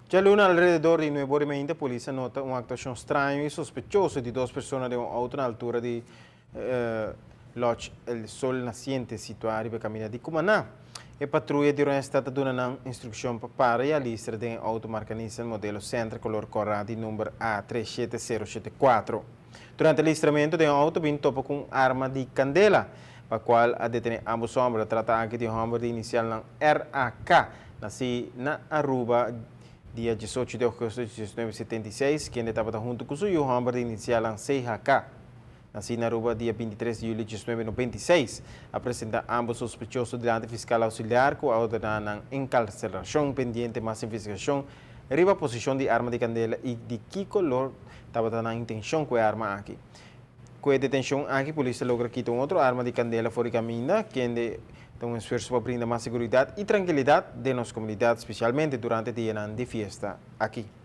Djaluna alrededor di 9'30 polis a nota un aktuashon straño i sospechoso di dos persona den un outo na altura di Lodge El Sol Naciente situá riba e kaminda di Cumaná. E patruya di Oranjestad a duna nan instrukshon pa para i a listra den e outo marka Nissan modelo Sentra kolor kòrá di number A 37074. Durante e listramentu den e outo bin topa ku un arma di kandela, pa kual a detené ambos hòmber. A trata aki di un hòmber di inisialnan RAK, nasí na Aruba dia 18 di ougùstùs di 1976, kende tabata huntu ku su yu hòmber di inisialnan CHK, nasí na Aruba dia 23 di yüli 1996. A presentá ambos sospechoso dilanti fiskal ousiliar ku a ordená nan enkarselarshon pendiente mas investigashon riba posishon di arma di kandela i di ki kolor tabata nan intenshon ku e arma aki. Ku e detenshon aki polis ta logra kita un otro arma di kandela for di kaminda, kende ta un esfuerso pa brinda mas seguridat i trankilidat den nos komunidat, spesialmente durante dianan di fiesta aki.